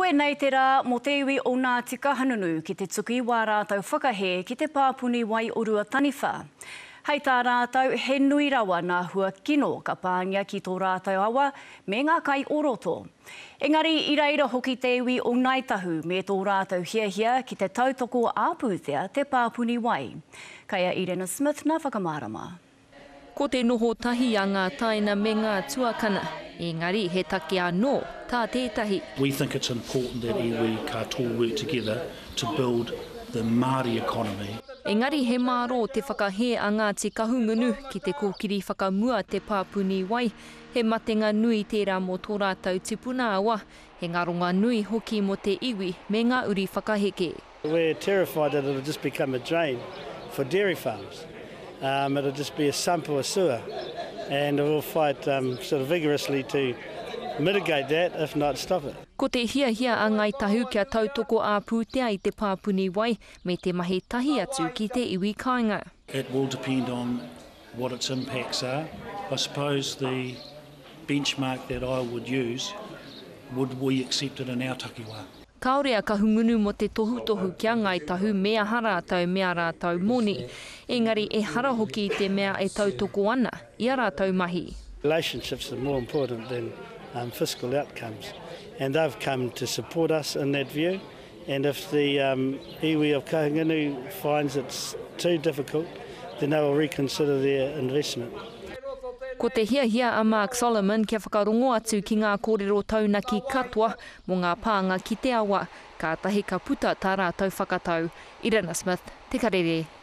Koinei te rā mō te iwi o Ngāti Kahanunu ki te tuku i wā rātou whakahē ki te pāpuni wai o Ruataniwha. Hei tā rātou, he nui rawa nā hua kino ka pāngia ki tō rātou awa me ngā kai o roto. Engari i reira hoki te iwi o Ngāi Tahu me tō rātou hiahia ki te tautoko ā-pūtea te pāpuni wai. Kei a Irena Smith nā whakamārama. Ko te noho tahi a ngā taina me ngā tuakana, engari he take anō tā tētahi. We think it's important that iwi katoa work together to build the Māori economy. Engari he mārō te whakahē a Ngāti Kahungunu ki te kōkiri whakamua te pāpuni wai, he matenga nui tērā mō tō rātou tipuna awa, he ngaronga nui hoki mō te iwi me ngā uri whakaheke. We're terrified that it'll just become a drain for dairy farms. Um, it'll just be a sump or a sewer and we'll fight um, sort of vigorously to mitigate that, if not stop it. Ko te hiahia a Ngāi Tahu kia tautoko ā-pūtea i te pāpuni wai me te mahi tahi atu ki te iwi kāinga. It will depend on what its impacts are. I suppose the benchmark that I would use, would we accept it in our takiwā? Kāore a Kahungunu mō te tohutohu ki a Ngāi Tahu me aha rātou me ā rātou moni, engari ehara hoki i te mea e tautoko ana i ā rātou mahi. Relationships are more important than fiscal outcomes and they've come to support us in that view and if the iwi of Kahungunu finds it's too difficult then they will reconsider their investment. Ko te hiahia a Mark Solomon kia whakarongo atu ki ngā kōrero taunaki katoa mō ngā pānga ki te awa, kātahi ka puta tā rātou whakatau. Irena Smith, Te Karere.